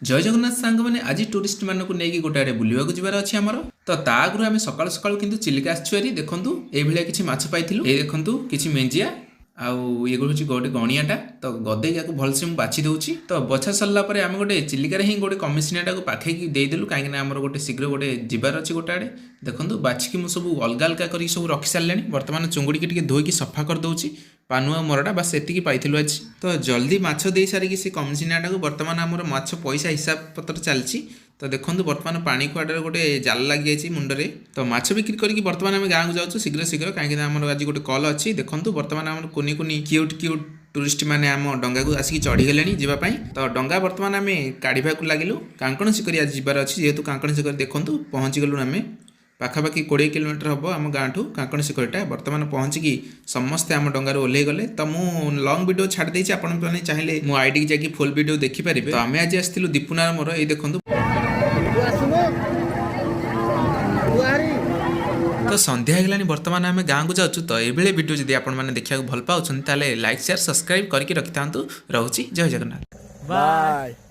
ଜୟ ଜଗନ୍ନାଥ ସାଙ୍ଗମାନେ, ଆଜି ଟୁରିଷ୍ଟମାନଙ୍କୁ ନେଇକି ଗୋଟେ ଆଡ଼େ ବୁଲିବାକୁ ଯିବାର ଅଛି ଆମର। ତ ତା ଆଗରୁ ଆମେ ସକାଳୁ ସକାଳୁ କିନ୍ତୁ ଚିଲିକା ଆସିଛୁ ଭାରି। ଦେଖନ୍ତୁ, ଏଇଭଳିଆ କିଛି ମାଛ ପାଇଥିଲୁ। ଏଇ ଦେଖନ୍ତୁ, କିଛି ମେଞ୍ଜିଆ ଆଉ ଇଏ ହେଉଛି ଗୋଟେ ଗଣିଆଟା। ତ ଗଦେଇକି ୟାକୁ ଭଲସେ ମୁଁ ବାଛି ଦେଉଛି। ତ ବଛା ସରିଲା ପରେ ଆମେ ଗୋଟେ ଚିଲିକାରେ ହିଁ ଗୋଟେ କମିଶନିଆଟାକୁ ପାଖେଇକି ଦେଇଦେଲୁ, କାହିଁକିନା ଆମର ଗୋଟେ ଶୀଘ୍ର ଗୋଟେ ଯିବାର ଅଛି ଗୋଟେ ଆଡ଼େ। ଦେଖନ୍ତୁ, ବାଛିକି ମୁଁ ସବୁ ଅଲଗା ଅଲଗା କରିକି ସବୁ ରଖି ସାରିଲେଣି। ବର୍ତ୍ତମାନ ଚୁଙ୍ଗୁଡ଼ିକି ଟିକେ ଧୋଇକି ସଫା କରିଦେଉଛି। ପାନୁଆ ମରଟା ବାସ୍ ଏତିକି ପାଇଥିଲୁ ଆଜି। ତ ଜଲ୍ଦି ମାଛ ଦେଇ ସାରିକି ସେ କମିଶନିଆଟାକୁ ବର୍ତ୍ତମାନ ଆମର ମାଛ ପଇସା ହିସାବ ପତ୍ର ଚାଲିଛି। ତ ଦେଖନ୍ତୁ, ବର୍ତ୍ତମାନ ପାଣି ଖୁଆଡ଼ରେ ଗୋଟେ ଜାଲ ଲାଗିଯାଇଛି ମୁଣ୍ଡରେ। ତ ମାଛ ବିକ୍ରି କରିକି ବର୍ତ୍ତମାନ ଆମେ ଗାଁକୁ ଯାଉଛୁ ଶୀଘ୍ର ଶୀଘ୍ର, କାହିଁକିନା ଆମର ଆଜି ଗୋଟେ କଲ୍ ଅଛି। ଦେଖନ୍ତୁ, ବର୍ତ୍ତମାନ ଆମର କୁନି କୁନି କ୍ୟୁଟ୍ କ୍ୟୁଟ୍ ଟୁରିଷ୍ଟ ମାନେ ଆମ ଡଙ୍ଗାକୁ ଆସିକି ଚଢ଼ିଗଲେଣି ଯିବା ପାଇଁ। ତ ଡଙ୍ଗା ବର୍ତ୍ତମାନ ଆମେ କାଢ଼ିବାକୁ ଲାଗିଲୁ। କାଙ୍କଣ ଶିକରି ଆଜି ଯିବାର ଅଛି ଯେହେତୁ। କାଙ୍କଣ ଶିକରି ଦେଖନ୍ତୁ, ପହଞ୍ଚିଗଲୁ ଆମେ। ପାଖାପାଖି 20 କିଲୋମିଟର ହେବ ଆମ ଗାଁଠୁ କାଙ୍କଣ ଶିଖରିଟା। ବର୍ତ୍ତମାନ ପହଞ୍ଚିକି ସମସ୍ତେ ଆମ ଡଙ୍ଗାରୁ ଓହ୍ଲେଇ ଗଲେ। ତ ମୁଁ ଲଙ୍ଗ ଭିଡ଼ିଓ ଛାଡ଼ି ଦେଇଛି, ଆପଣ ମାନେ ଚାହିଁଲେ ମୋ ଆଇଡ଼ିକି ଯାଇକି ଫୁଲ୍ ଭିଡ଼ିଓ ଦେଖିପାରିବେ। ତ ଆମେ ଆଜି ଆସିଥିଲୁ ଦୀପୁନାର ମୋର। ଏଇ ଦେଖନ୍ତୁ। ତୁ ଆସୁନୁ ତୁ ଆରି। ତ ସନ୍ଧ୍ୟା ହେଇଗଲାଣି, ବର୍ତ୍ତମାନ ଆମେ ଗାଁକୁ ଯାଉଛୁ। ତ ଏଇଭଳି ଭିଡ଼ିଓ ଯଦି ଆପଣମାନେ ଦେଖିବାକୁ ଭଲ ପାଉଛନ୍ତି, ତାହେଲେ ଲାଇକ୍, ସେୟାର, ସବସ୍କ୍ରାଇବ୍ କରିକି ରଖିଥାନ୍ତୁ। ରହୁଛି, ଜୟ ଜଗନ୍ନାଥ। ବାଏ।